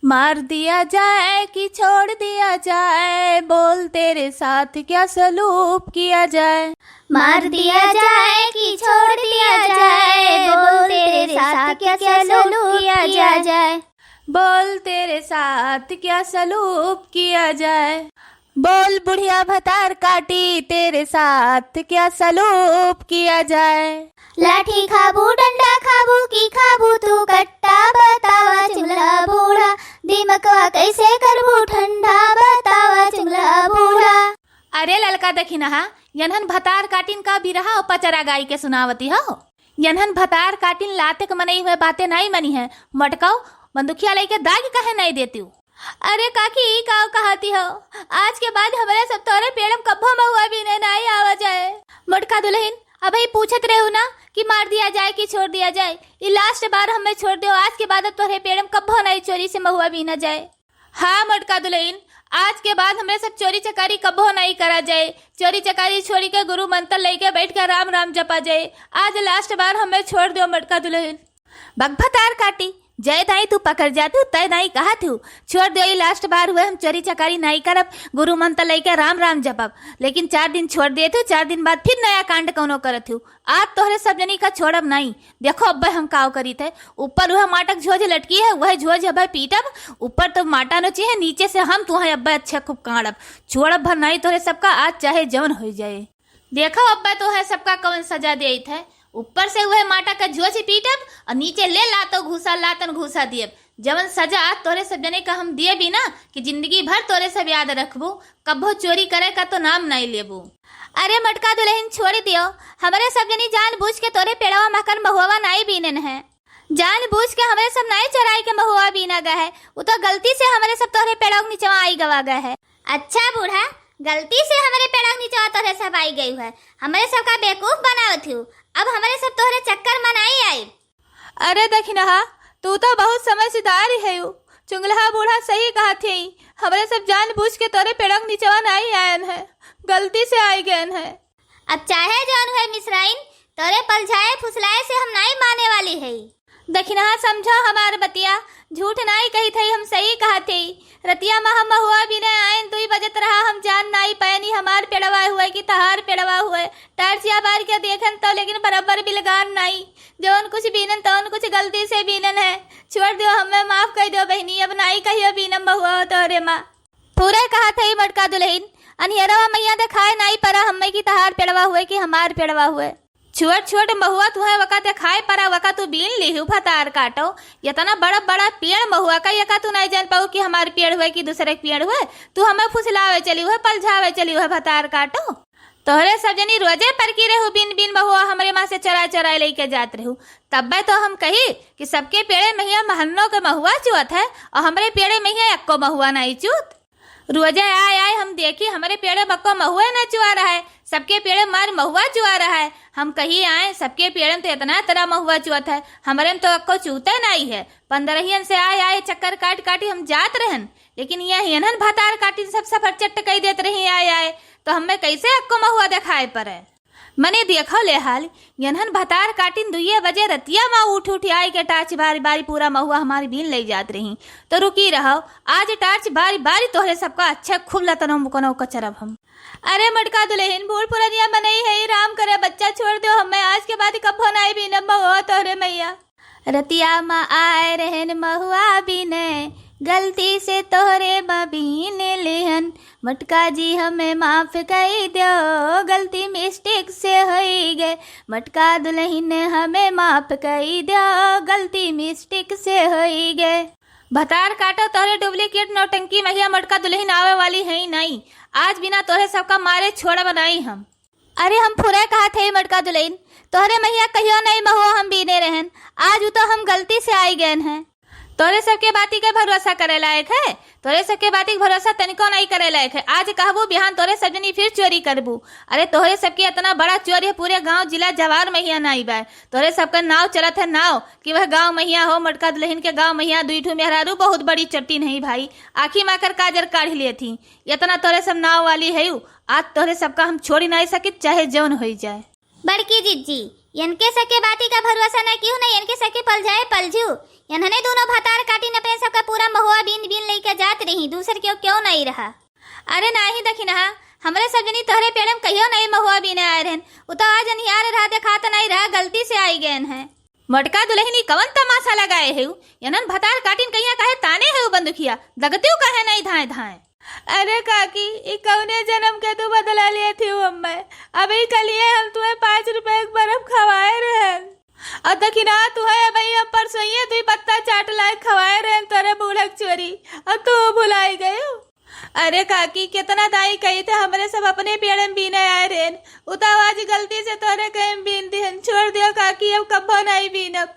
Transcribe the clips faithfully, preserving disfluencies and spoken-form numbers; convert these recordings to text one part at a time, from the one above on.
मार दिया जाए कि छोड़ दिया जाए, बोल तेरे साथ क्या सलूक किया जाए। मार दिया जाए कि छोड़ दिया जाए, बोल तेरे साथ क्या सलूक किया जाए। बोल तेरे साथ क्या सलूक किया जाए। बोल बुढ़िया भतार काटी, तेरे साथ क्या सलूक किया जाए। लाठी खाबू, डंडा खाबू, की खाबू तू कट्टा, बतावा चुंगला बूढ़ा, दिमकवा कैसे करबू ठंडा, बतावा चुंगला बूढ़ा। अरे ललका दखिनहा, यनहन भतार काटिन का बिरहा अउ पचरा गाई के सुनावती हो। यनहन भतार काटिन लाते के मनई हुए बाते नाई मनी है। मटकाओ, बंदुखिया लइके दाग काहे नाई देतिउ? अरे काकी, ई का कहती हो? आज के बाद हमरे सब तोरे पेड़म कब्बो महुआ बीने नाई आवा जाए। मोटका दुलहिन, अबही पूछत रहू ना कि मार दिया जाए कि छोड़ दिया जाए। ई last बार हमें छोड़ दियो, आज के बाद अब तोरे पेड़म कब्बो नाई चोरी से महुआ बीना जाए। हाँ मोटका दुलहिन, आज के बाद हमरे सब चोरी चकारी कब्बो नाई करा जाए। चोरी चकारी छोड़ी के गुरु मंत्र लइके बैठ के राम राम जपा जाए। आज last बार हमें छोड़ दियो मोटका दुलहिन। बक भतार काटी, जय दाई तू पकड़ जातिउ, तय दाई कहतिउ, छोड़ दियो, ई last बार हुए, हम चोरी चकारी नाई करब, गुरु मंत्र लइके राम राम जपब। लेकिन चार दिन छोड़ देतिउ, चार दिन बाद फिर नया कांड कौनो करतिउ। आज तोहरे सब जनी का छोड़ब नाई। देखो अब्बे हम काव करीत है, ऊपर वह माटक झोझ लटकी है, वह झोझ अब्बे पीटब। ऊपर तो माटा नोची है, नीचे से हम तुहे अब्बे अच्छे खूब काड़ब। छोड़ब भर नाई तोहरे सबका, आज चाहे जवन होइ जाए। देखो अब्बा तोहे सबका कवन सजा देइत है। ऊपर से उहे माटा का झोझ पीटब अउर नीचे ले लातो घूसा, लातन घूसा दियब। जवन सजा आज तोरे सब जने का हम दियबी ना कि जिंदगी भर तोरे सब याद रखबू, कब्बो चोरी करे का तो नाम नाई लेबू। अरे मोटका दुलहिन छोड़ी दियो, हमरे सब जनी जानबूझ के तोरे पेड़वा महकन महुआ नाई बीनन है। जानबूझ के हमरे सब नाई चोराई के महुआ बीना गए है, उ तो गलती से हमरे सब तोहरे पेड़वा के निचवा आई गवा गए है। अच्छा बूढ़ा, गलती से हमरे पेड़वा के निचवा तोहरे सब आई गई है, हमरे सब का बेवकूफ बनावत हू, अब हमरे सब तोहरे चक्कर में नाई आई। अरे दखिनहा, तू तो बहुत समझदार है, चुंगलहा बूढ़ा सही कहत है, हमरे सब जानबूझ के तोरे पेड़वा के निचवा नाई आयन है, गलती से आई गयन है। अब चाहे जौन हुए मिसराइन, तोरे पलझाए फुसलाए से हम नाई माने वाली है। दखिनहा समझो हमार बतिया, झूठ नाई कहित है, हम सही कहत है। रतिया में हम महुआ बीने आयन, दुई बजत रहा, हम जान नाई पायनी हमार पेड़वा हुए कि तहार पेड़वा हुए। टार्चिया बार के देखन तो लेकिन बराबर बिलगान नाई, जौन कुछ बीनन तौन कुछ गलती से बीनन है। छोड़ दियो, हमें माफ कर दियो बहिनी, अब नाई कहियो बीनम महुआ तोरे माँ। पूरा कहत है मोटका दुलहिन, अनियरवा मइया देखाए नाई परा हमें कि तहार पेड़वा हुए कि हमार पेड़वा हुए। छोट छोट महुआ तुहे वका देखाए परा, वका तू बीन लिहू भतार काटो। इतना बड़ा बड़ा पेड़ महुआ का, यका तू नाई जान पाऊ कि हमार पेड़ हुए कि दूसरे के पेड़ हुए। तू हमें फुसलावे चली हुए, पलझावे चली हुए भतार काटो। तोहरे सब जनी रोजे परकी रहू बीन बीन महुआ, हमरे माँ से चोराए चोराए लइके जात रहू। तब्बे तो हम कही कि सबके पेड़े महिया महन्नो के महुआ चुअत है अउर हमरे पेड़े महिया एक्को महुआ नाई चुअत। रोजे आए आए हम देखी हमरे पेड़े बक्को महुए न चुआ रहा है, सबके पेड़े मार महुआ चुआ रहा है। हम कही आए सबके पेड़े में तो इतना तरह महुआ चुअत है, हमरे में तो अक्को चूते नाई है। पंद्रहियन से आए आए चक्कर काट काटी हम जात रहन, लेकिन यह यनहन भतार काटिन सब सफर चट्ट कई देत रही आए आए, तो हमें कैसे अक्को महुआ देखाए पड़े। मने देखो ले हाल, यनहन भतार काटिन दुइये बजे रतिया मा उठ उठ आए के टार्च बारी बारी पूरा महुआ हमारी बीन ले जात रही। तो रुकी रहो, आज टार्च बारी बारी तोहरे सबका अच्छा खूब लतनो मुकनो कचरब हम। अरे मोटका दुलहिन, बूढ़ पुरनिया मनई है, राम करे बच्चा छोड़ दो हमें, आज के बाद कब्बो नाई बीनब महुआ तोहरे मइया। रतिया मा आए रहन महुआ बीने, गलती से तोहरे मा बीन लेहन। मोटका जी हमें माफ कई दो, गलती mistake से होई गए। मोटका दुलहिन हमें माफ कई दो, गलती mistake से होई गए। भतार काटो तोहरे duplicate नौटंकी महिया, मोटका दुलहिन आवे वाली है ही नाई। आज बिना तोहरे सबका मारे छोड़ब नाई हम। अरे हम फुरे कहत है मोटका दुलहिन, तोहरे महिया कहियो नाई महुआ हम बीने रहन, आज उ तो हम गलती से आई गयन है। तोहरे सबके बाती के भरोसा करे लायक है, तोहरे सबके बाती के भरोसा तनिको नाई करे लायक है। आज कहबू बिहान तोहरे सब जनी फिर चोरी करबू। अरे तोहरे सबके इतना बड़ा चोरी है, पूरे गांव जिला जवार महिया नाई बा। तोहरे सबका नाव चलत है नाव कि वह गांव महिया हो, मोटका दुलहिन के गांव महिया, दुई ठू मेहरारू बहुत बड़ी चट्टी नहीं भाई, आँखी मा कर काजर काढ़ लिए थी। इतना तोहरे सब नाव वाली है, आज तोहरे सबका हम छोड़ी नाई सकित, चाहे जौन होई जाए। बड़की जिज्जी, इनके सके बाती का भरोसा ना किहू ना, इनके सके पलझाए पलझू। एन्हने दूनो भतार काटिन अपने सबका पूरा महुआ बीन बीन लइके जात रही, दूसर केउ केउ नाहीं रहा। अरे नाहीं दखिनहा, हमरे सब जनी तोहरे पेड़े में कहियो नाहीं महुआ बीने आए रहन। उ तो आज अन्हियार रहा, देखात नाहीं रहा, गलती से आई गएन हैं। मोटका दुलहिनी कवन तमासा लगाए हेउ? एन्हन भतार काटिन कहिया काहे ताने हेउ बंदुखिया, दगतेउ काहे नाहीं धाए धाए? अरे काकी, ई कउने जनम के तू बदला लिए थी हम्मे? अबही कलिए हम तुहे पाँच रुपए के बर्फ खवाए रहन। अउर दखिनहा तुहे अबही हम परसोइये दुई पत्ता चाट लाए खवाए रहन तोरे बूढ़क चोरी, अउर तू भुलाई गयो। अरे काकी, केतना दाई कही थे, हमरे सब अपने पेड़े में बीने आए रहन, उ तो आज गलती से तोरे कहे में बीन दिहन। छोड़ दियो काकी, अब कब्बो नाहीं बीनब।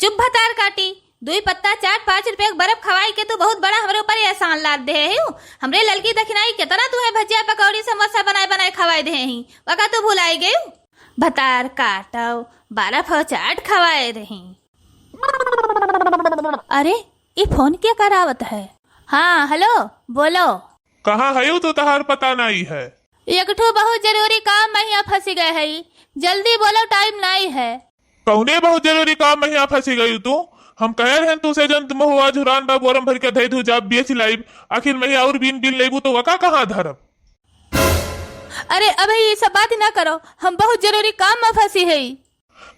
चुप भतार काटी, दुई पत्ता चाट पाँच रुपया के बर्फ खवाई के तू बहुत बड़ा हमरे ऊपर एहसान लाद देहे हेउ। हमरे ललकी दखिनाई केतना तुहे भजिया पकौड़ी समोसा बनाए बनाए खवाए देहे ही, वका तू भुलाई गयू? भतार काटव, बर्फ अउ चाट खवाए रही। अरे, ई फोन के करावत है? हाँ, हेलो, बोलो। कहाँ हयू तू, तहार पता नाहीं है। एक ठो बहुत जरूरी काम महिया फंसी गए हई, जल्दी बोलो, टाइम नाहीं है। कौने बहुत जरूरी काम महिया फंसी गयू तू? हम कहे रहन तू से जन महुआ झुरान बा, बोरम भर के धई धू जाब बेच लाइब, आखिर महिया और बीन बीन लेबू तो वका कहाँ धरब? अरे अबे ये सब बात ना करो, हम बहुत जरूरी काम में फंसी हई।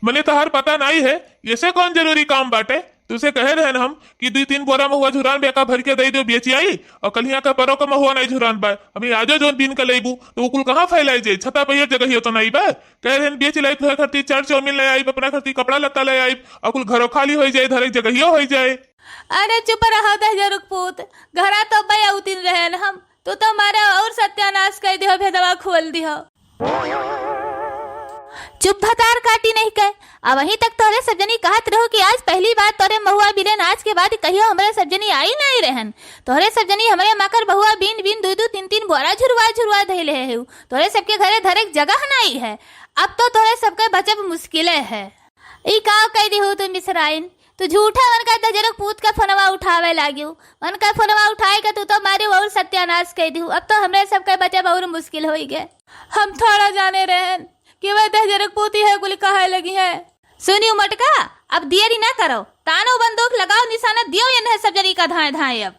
मने तहार पता नाहीं है, ऐसे कौन जरूरी काम बाटे? तुसे कहे रहन हम कि दुई तीन बोरा महुआ झुरान बा, एका भर के दे दो, बेची आई, और कलिया का परो का महुआ नाहीं झुरान बा। अबे आजो जौन बीन के लेबू, तो उ कुल कहाँ फैलाई जाई? छता पे ये जगहियो तो नाहीं बा। कहे रहन बेची लाई, तोहरे खरती चार चाउमीन ले आई, अपना खरती कपड़ा लत्ता ले आई, और कुल घरो खाली होई जाए, धरे जगहियो होई जाए। अरे चुप रहो दहिजरुक पूत, घरा तो बे उतिन रहन हम, तू तो मारे और सत्यानाश कर दिहो, भेदवा खोल दिहो। चुप भतार काटी नहीं के। अबहीं तक तोहरे सब जनी कहत रहो कि आज पहली बार तोहरे महुआ बीनेन, आज के बाद कहियो हमरे सब जनी आई नाहीं रहन। तोहरे सब जनी हमरे माकर महुआ बीन बीन दुई दुई तीन तीन बोरा झुरवा झुरवा धइले हेउ। तोहरे सबके घरे धरे के जगह नाहीं है। अब तो तोहरे सबके बचब मुश्किले है। ई का कह दिहू तू मिसराइन? तू झूठा वनका दहिजरुक पूत का फोनवा उठावे लागियो। वनका फोनवा उठाए के तू तो मारे और सत्यानाश कह दिहू। अब तो हमरे सबके बचब और मुश्किल होई गए। हम थोड़ा जाने रहन कि वह दहिजरुक पूत इहे कुल कहे लगी है। सुनियो मोटका, अब देरी ना करो, तानो बंदूक लगाओ, निशाना दियो इन्हें सब जनी का धाए धाए। अब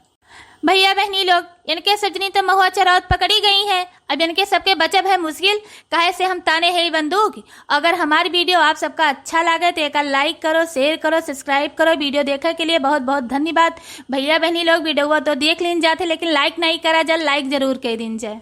भैया बहनी लोग, इनके सब जनी तो महुआ चरावत पकड़ी गई है, अब इनके सबके बचब है मुश्किल, काहे से हम ताने है ई बंदूक। अगर हमार video आप सबका अच्छा लागे तो एका like करो, share करो, subscribe करो। Video देखे के लिए बहुत बहुत धन्यवाद। भैया बहनी लोग, video तो देख लीन जाते, लेकिन like नाहीं करा जाए, like जरूर कर दीन जाए।